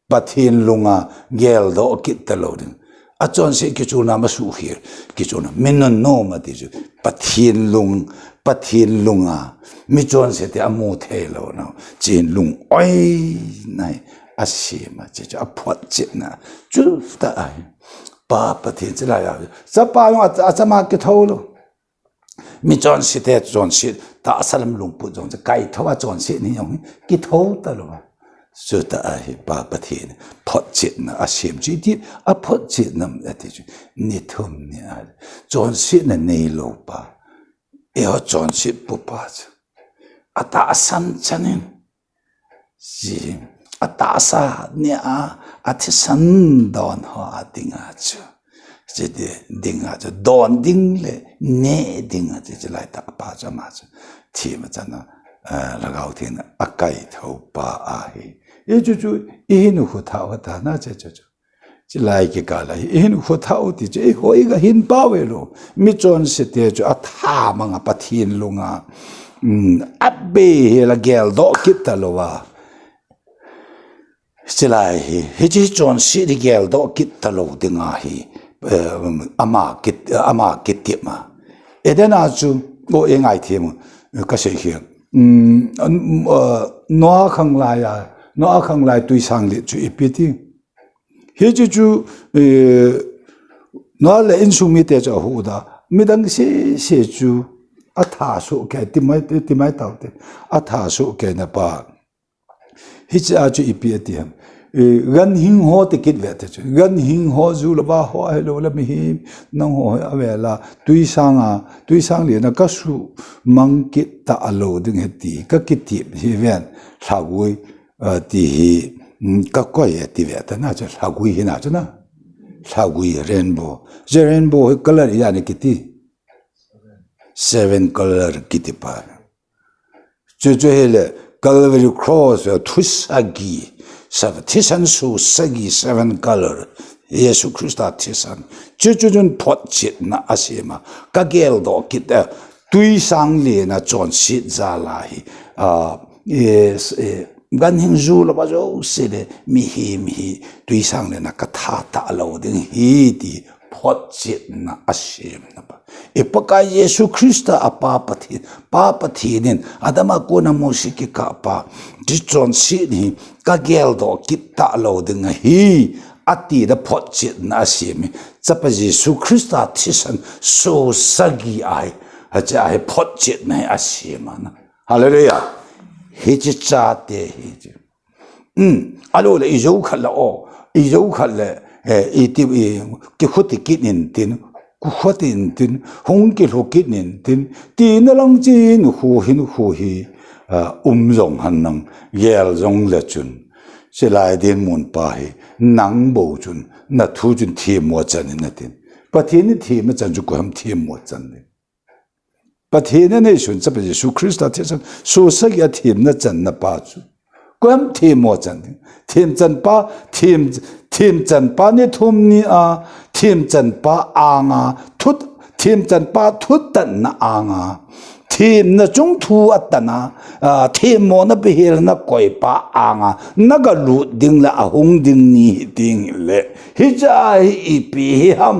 Pathen lunga geldoh kit ta lo ding. Achonse kichuna ma suh hir. Kichuna. Min non no ma ti chu. Pathen lung, Pathen lunga. Mi chonse te amu thei lo na. Chin lung oi nai. Asima chi chu aphotchitna. Chuta ai. Pa Pathen chi la ya. Chapa lung a, achama kitho lo. Mi chonse te chonse, tahsa lam lungput jong chu kaitho a chonse ni jong hi kitho ta lo. Chuta ahi Pa Pathen photchitna asem chu iti, aphotchitna ati chu ni thum ni a chonsetna nei lo pa. Eiho chonset pu pa chu. Atahsan chanin Ji, atahsa nia, athisan don ho a dinga chu. Ji di, dinga chu, don ding le, ne dinga chu, ji lai ta pa chu ama chu. Thima chana, eh, Lhagao Theng a kaitho pa ahi. I chu chu, i hin khu tha va ta na che chu chu. Chilai kikah a hi, i hin khu tha u ti chu, i hoi ga hin pa ve lo. Mi chonse te chu, atha manga Pathen lunga. Um, abe hi la geldoh kit ta lo va. Chilai hi, hichi chonse di geldoh kit ta lo dinga hi, eh, ama kit, ama kiti ma. Eden a chu, o e ngai thim, ka sei hi. Um, eh, Noah khang lai a, Noah khang lai tui sang le chu ipi ti. Hichi chu, eh, Noah le insung mite chu ahu da. Midang sese chu atha soh kei, ti mai, ti mai tau te. Atha soh kei na pa. Hichi a chu ipi ati ham. Eh, ganhing ho te kit ve te chu. Ganhing ho, ju le va ho, ahi lo le mihem, nang ho, a ve la. Tui sang a, tui sang le na ka sumang kit ta lo ding he ti. Ka kiti hi ven. Lhagui. Ah, ti hi, mm, ka koi e ti ve ta na chu lhagui hi na chu na. Lhagui rainbow. Je rainbow hi color ya ni kiti. Seven color kiti pa. Chu chu hi le Calvary Cross, eh, thu sagi. Seven, thisan su sagi seven color. Jesu Christa thisan. Chu chu chun photchitna asema. Ka geldoh kit, eh, Tui sang le na chonset jal a hi, ah, eh, eh, ganhing ju le va jouse le mihem hi tui sang le na ka tha ta lo ding hi ti photchitna asem na pa. I Pakai Jesu Christa a Pa Pathen, Pa Pathen in Adam a kona Mose kikah pa, ti chonset hi ka geldoh kit ta lo ding hi, ati da photchitna asem hi. Chapa Jesu Christa thisan su sagi ahi. Hichi ahi photchitna hi asem a na. Hallelujah. Hichi chate hi chi. Um, alo le i jo khat le o, i jo khat le, eh, i ti, i, kikhuti kit in tin, kikhuti in tin, hung kilhu kit in tin, ti na lang chin khu hin khu hi, ah, um jong han nang, gel jong le chun. Chilai din mun pa hi, nang bo chun, na thu chun thim mo chan in na tin. Pathen in thim mo chan chu ko ham thim mo chan in. Pathen in neisun chapa Jesu Christa thisan, su sagi a thim na chan na pa chu. Ko ham thim mo chan ding. Thim chan pa, thim, thim chan pa ni thum ni a, thim chan pa anga, thut, thim chan pa thut tan na anga, themna chung thu atana, a, themmona behelna koipa anga nagalut ding le ahung ding ni hi ding le, hiche hi ipi hi ham,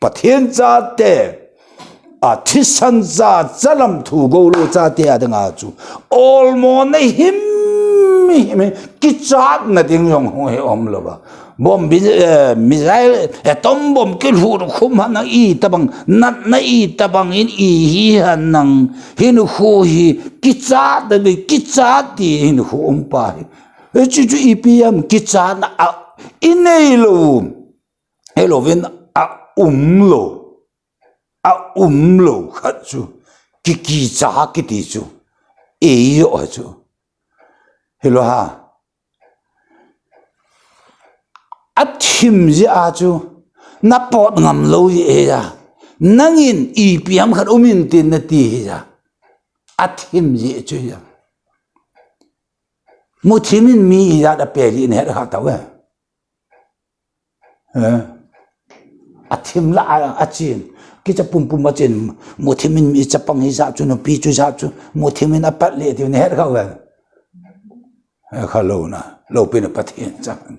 Pathen chate, a, thisan cha, chalam thu goulou chate adinga chu olmona himhim hi, kichatna ding jong hung hi umlouva. Bomb, eh, missile, atom bomb kilhuh khum henlang, itobang natna itobang in ihi henlang, hinkho hi kichat ding, kichat ti hinkho umpa hi. Hichu chu ipi ham, kichatna a, inei lou, helouvin aumlou, aumlou khat chu, kikicha kiti chu, eiho chu. Hilou ha. Athim jeh a chu, napot ngam lou jeh a, nangin ipi ham khat umin tin nati hija. Athim jeh chu hija. Muthim in mi ijat apel hi nahet kha tauve. Eh. Athim lah a, achen. Kicha pumpum achen. Muthim in mi chapang hijat chu, nupi chu jat chu, muthim in apat le ti nahet khauve. Eh, khalou na, loupina Pathen chang.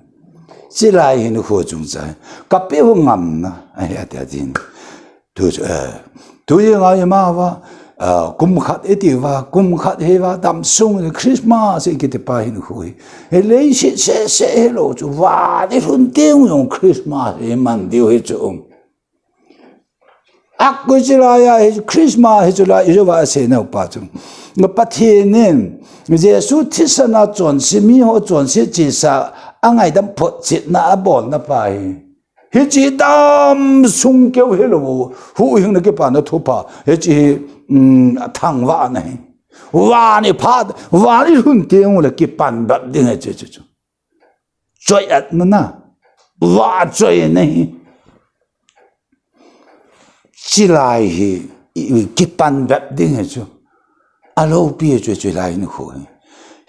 Chulai hinkho chungchang, kapeh u ngamna ahi ati atin. Tu, eh, tu jeng a ima uva, ah, kum khat iti uva, kum khat hi uva, damsung Christmas ikiti pa hinkho hi. Hi leiset sese hilou chu, van ilhun teng jong Christmas hi man diu hi chu um. Akoi chulai a hi Christmas hi chulai ijouva asei nau pa chu. Pathen in Jesu thisan a chonset, miho chonset chesa, angaidam photchetna abolna pa hi. Hiche damsung keu hilou, huhhingna kipana thupha. Hiche hi, um, athangvahna hi. Van iphat, van ilhun teng ule kipan bep ding ahi chu chu chu. Choi-atna na. Vahchoina hi. Chulai hi, i, i, kipan bep ding ahi chu. Aloupi chu chulai hinkho hi.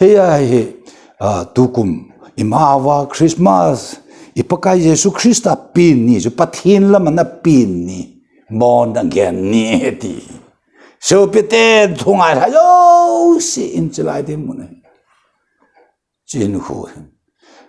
Hiya hi, ah, tukum, ima uva Christmas, i Pakai Jesu Christa pen ni chu Pathen lama napen ni, bon nagel ni ahi ti. Sopite, thungailha jouse in chulai dinmun ahi. Hinkho hi.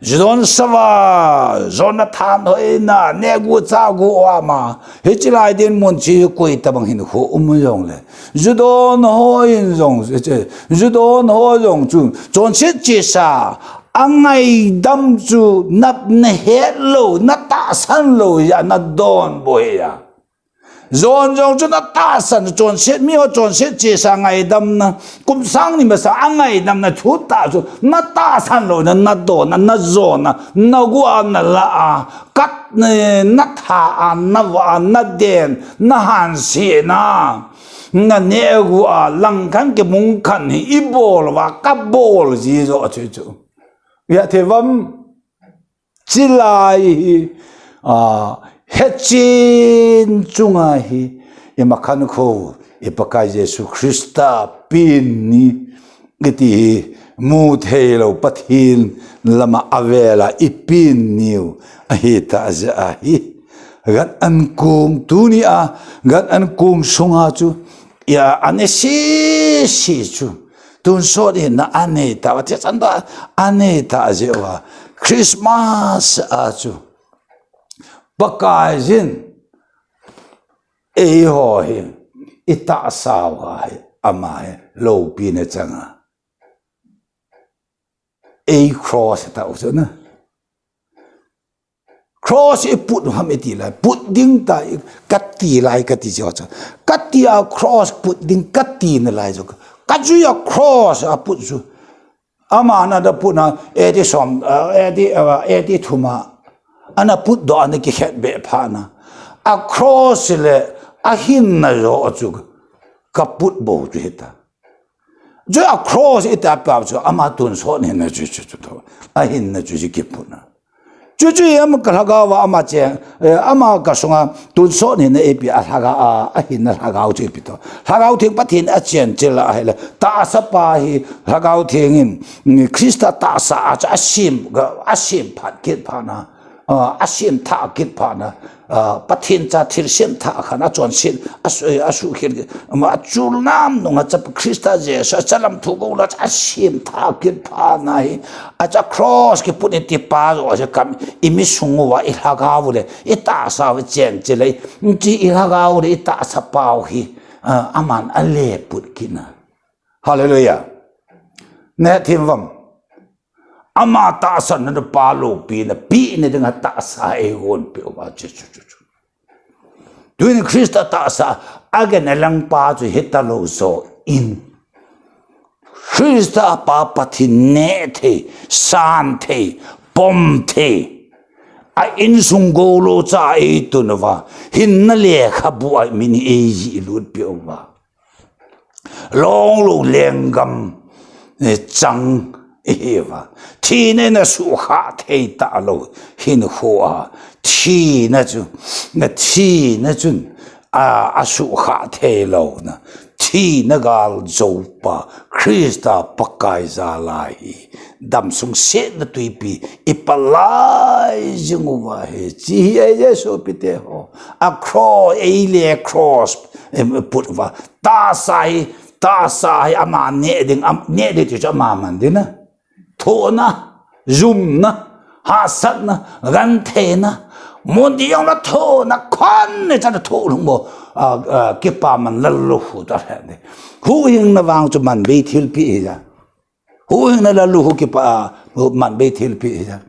Ju don sava, jona thanhoina, nehgu chahgu ama. Hiche lai dinmun chu koi tobang hinkho um jongle. Ju don ho in jong, hiche, ju don ho jong chu, chonset chesa, angaidam chu, na, nahet lou, natahsan lou, ya, nadon boi ya. Jon jong chu natahsan, chonset miho chonset chesa ngaidamna, kum sang ni masa a ngaidamna thutah chu natahsan louna, nadonna, najona, nagu a, nala a, kat, eh, natha a, nava a, naden, nahansena, nanehgu a, langkhan kimungkhan hi ibol uva, kabol ji jo chu chu. Ya thevom. Chulai hi, a, hechen chunga hi, ima khankho, i Pakai Jesu Christa pen ni, iti hi, mutheilou Pathen lama avela ipen niu, ahitah jeh ahi. Gan ankong tuni a, gan ankong sunga chu, ya, anei sese chu. Tonsot hinna anei tauva, thichan tah anei tah jeh uva. Christmas a chu. Pakaiyin eiho hi, itahsa uva hi, ama hi, loupina changa. Ei cross tah u chu na. Cross iput u ham iti lai, put ding tah, kati lai, kati jo chu. Kati a cross put ding, kati nalai jo. Kajui a cross aput chu. Ama na da put na, A D som, eh, A D, eh, A D thum a. Ana put doh ana kikhet be phat na. A cross le, ahinna jo chu. Kaput bou chu hita. Chu a cross ita pa chu ama tonsot hinna chu chu chu tho. Ahinna chu chu kiputna. Chu chu ama ka lhagao va ama che, eh, ama ka sunga tonsot hinna eipeh a lhagao a, ahinna lhagao chu eipeh to. Lhagao Theng Pathen a chen chil a hile. Tahsa pa hi lhagao theng in, mm, Christa tahsa a chu asem, asem phat kit phat na. a, a siam tha kit phat na, a, Pathen cha thil siam tha khan a chonset, a su-, a suhkhel, ama a chul nam nung a chapa Christa Jesu, a chalam thu go la, a siam tha kit phat na hi, a cha cross kiput in ti pa jo, a cha kam, i mi sung uva, i lhagao le, i tahsa uva chen che le, chi i lhagao le, i tahsa pau hi, a, aman a le put kit na. Hallelujah. Ne thim vam. Ama tahsan na pa lopi na, pi na ding a tahsa ei hon pe uva chu, chu, chu, chu. Tuin Christa tahsa, a gen a lang pa chu hita lo zo in. Christa pa Pathen ne thei, san thei, pom thei. A insung golo cha ei tun uva, hinna lekhabu a min ei ji lut pe uva. Long lo lenggam, eh, chang i hi uva. Thina na sukha thei ta lo hinkho a. Thina chu, na thina chun, a, a sukha thei lo na. Thina gal zo pa, Christa Pakai ja lai hi. Damsung setna tuipi, i palai jing uva hi. Chi hi ei Jesu pi te ho. A cross, ei le cross, em, put uva. Tahsa hi, tahsa hi ama ne ding, am, ne ding ti chu ama man ding na. Thohna, jumna, hahsatna, gentheina, mun ding jong na thohna, khon ne chan na thoh lung mo, a, a, kipa man lal lo hu ta hen ding. Huhhingna vang chu man bei thilpi hi ja. Huhhingna lal lo hu kipa, a, man bei thilpi hi ja.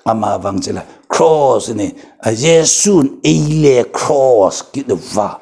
Ama vang chu la cross ni, a, Jesun ei le cross kit uva.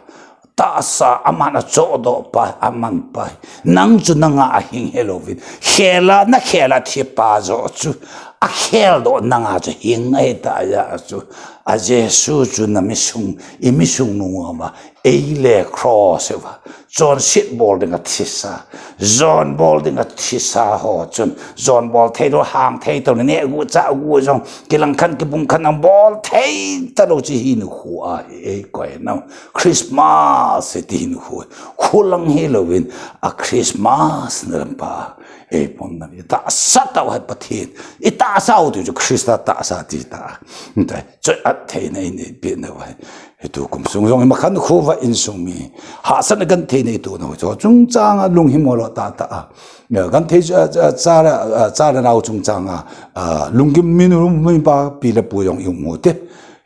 Tahsa aman a chohdoh pa, aman pa. Nang chu nanga a hing hi louvin. Khel a, na khel a thi pa jo chu. A kheldoh nanga chu hing ahi ta ja chu. A Jesu chu na mi sung, i mi sung nung uva. Ei le cross uva. Chonset bol ding a thisa. Jon bol ding a thisa ho chun. Jon bol thei lo, hang thei to, ne gu cha gu jong. Kilang khan, kibung khan, ang bol thei ta lo chi hinkho a hi ei koi nau. Christmas, ti hinkho. Khulang hi louvin, a Christmas na lam pa. Ei pom na, i tahsa tau hai Pathen. I tahsa u tu chu Christa tahsa ti ta. Ntai, choi at thei na i nei pe na vai. Hi tu kum sung jong i makhan kho va insung mi. Hahsatna gentheina i tu na ho. Cho chung chang a lunghimong lo ta ta a. Ya, genthei cha, cha, cha, cha na nau chung chang a. A, lunggim min rum mi pa pi le pu jong i um u te.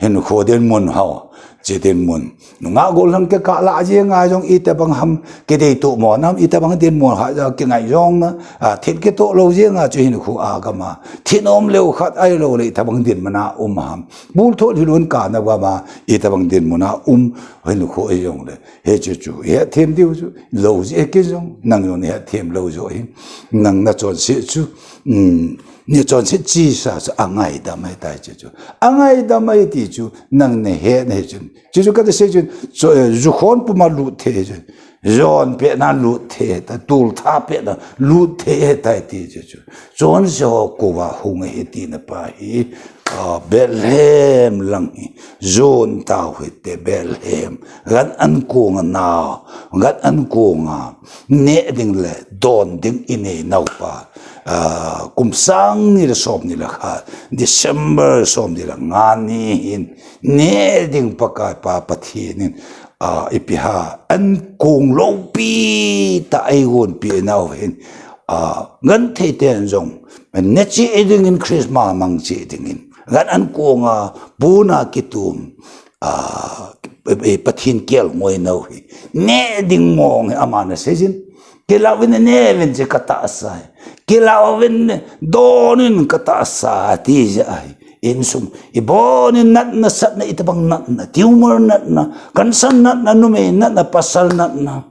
Hinkho dinmun ho. Chi dinmun. Nungah gollhang kikah lah jeng a jong itobang ham kidei toh mo nam, itobang dinmun ha jong kingai jong na, a, thil kitoh lou jeng a chu hinkho a gam a. Thinnom leu khat ahilou le itobang dinmun a um ham. Bul thot hilun ka na gam a, itobang dinmun a um hinkho a jong le. Hiche chu, hetthem diu chu, lou jeh kit jong, nang jong hetthem lou jo hin. Nang na chonset chu, um, na chonset chesa chu, angaidam ahi tai chu chu. Angaidam ahi ti chu, nang na het na hi chun. Chuchu kati sei chun, chu, eh, jukhon puma lut thei chun. Jon pet na lut thei ta, tultha pet na lut thei ahi tai ti chu chu. Chonse ho kouva hung ahi tina pa hi, ah, Bethlehem lang hi. Jon tau hite Bethlehem. Gan an kong a nau, gan an kong a. Neh ding le, don ding i nei nau pa. Ah, kum sang ni le som ni le khat. December som ni le nga ni hin. Neh ding Pakai pa Pathen in, a, ipi ham, an kong loupi tah a eigonpi nau hin, a, genthei ten jong, ne cheh dingin Christmas mang cheh dingin, gan an kong a, puna kitum, a, Pathen kelngoi nau hi, neh ding mong hi aman asei jin, kilah uvin neh uvin chu ka tahsa hi, kilah uvin don in ka tahsa ti jeh ahi. Insung, ibon in natna satna, itobang natna, tumor natna, cancer natna, numei natna, pasal natna.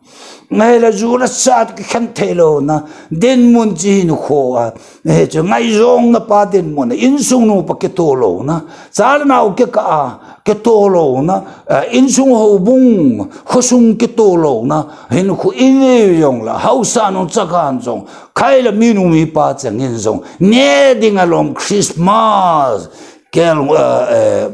Ngai la ju la sa kikhen thei louna, dinmun chi hinkho a, eh, chu ngaijong na pa dinmun, insung nu pa kitoh louna, cha le nao kikah a, kitoh louna, eh, insung houbung, khosung kitoh louna, hinkho i nei jong la, haosa nu chagan jong, Khai le minu mipa chengin jong, neh ding alom Christmas, kel, eh, eh,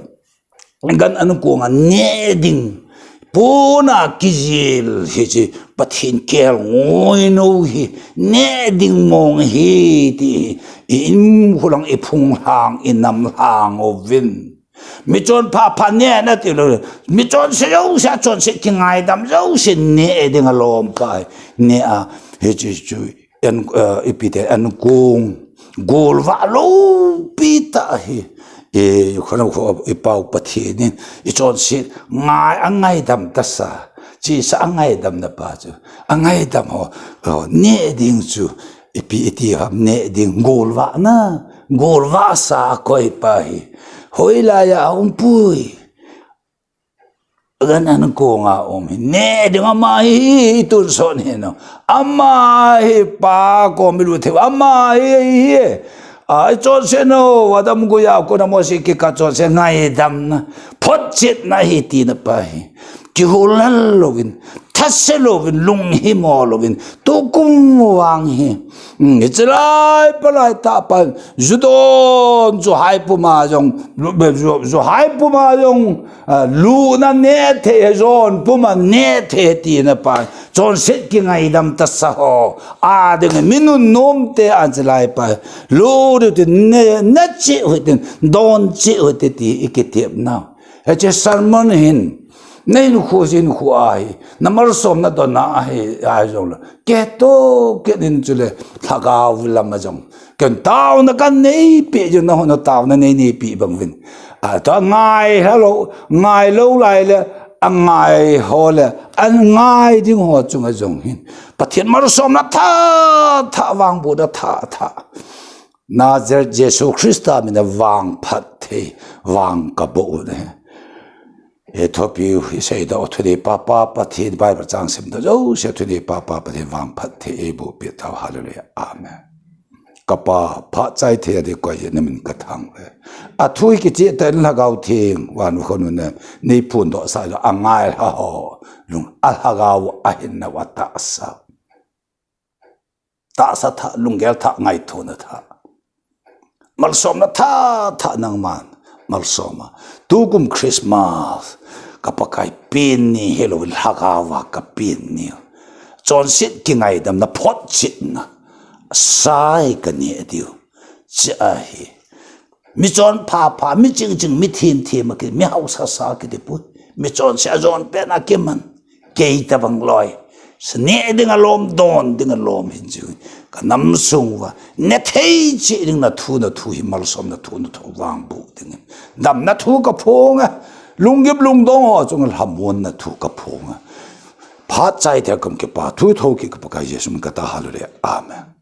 gan an kong a neh ding. Puna kijil hiche, Pathen kelngoi nau hi, neh ding mong hi ti, i in khulang i phung hang, i nam hang uvin. Michonpha pha ne nati lou. Michonse jouse, achonset kingaidam jouse ne ding alom pa hi. Ne a, hiche chu, en, eh, ipi ti, en kong. Golvah loupi tah hi. I, khonung kho, i Pau Pathen in. Ichonset ngai, angaidam tasa. Chesa angaidam na pa chu. Angaidam ho. Ho, ne ding chu. Ipi iti ham ne ding golvah na. Golvah sa akoi pa hi. Hoilai a umpui. Gan an kong a um hi. Ne ding ama hi, hi tun son hi no. Ama hi pa kong mi lu thei. Ama hi, hi, hi. Ai chonse no, Adam guya ko na mo si ki ka chonse ngaidam na. Photchet na hi ti na pa hi. Kihulal louvin. Thase louvin, lunghimo louvin. Tukum vang hi. Hmm, hiche lai palai tah pan. Ju don, ju hai puma jong. Lu-, be-, ju, ju hai puma jong. Ah, luna ne thei, jon puma ne thei ti na pa. Chonset kingaidam tasa ho. A ding mi nunnom te an chilai pa. Lu du tin ne, ne chi hui tin, don chi hui te ti i kitep nau. Hiche sermon hin. Na hinkho jin khu ahi. Na malsomna donna ahi, ahi jong le. Kei toh, kei in chule, lhagao lam a jong. Ken taona kanei pi jong na hon taona nei nei pi bang vin. A, ta ngai halo, ngai lou lai le, angai ho le, angai ding ho chunga jong hin. Pathen malsomna tha, tha vangbohna tha, tha. Nazareth Jesu Christa mina vangphat thei, vang kaboh u ne. E thopiu, i seidoh u thudei pa, pa, Pathen Bible chang simdoh jouse thudei pa, pa, Pathen vangphat thei eiboh peh tau, hallelujah, amen. Ka Pa, phat chai thei a ding koi hi na min ka thangvah e. A thu hi kicheh tah in Lhagao Theng, van u khonung in, nei phondoh sah in, angai lha ho, lung a lhagao a hinna uva tahsa. Tahsa tha, lunggel tha, ngaithona tha. Malsomna tha, tha nangman, malsoma. Tukum Christmas, ka Pakai pen ni hilou, Lhagao a ka pen ni. Chonset kingaidamna, photchetna. Sai ka ne diu. Chi ahi. Michonpha pha, miching ching, mithem them a ki, mihaosa sa kiti poi. Michonse a jon pen a kiman. Kei tabang loi. Sa ne ding alom, don ding alom hin chu. Ka nam sung uva. Ne thei cheh ding na thu, na thu hi malsomna thu, na thu vangboh ding. Damna thu ka phong a. Lunggim lungdong ho chunga lhamonna thu ka phong a. Phat chai thei a ka um kipa, thu thokit ka Pakai Jesu min kata, hallelujah. Amen.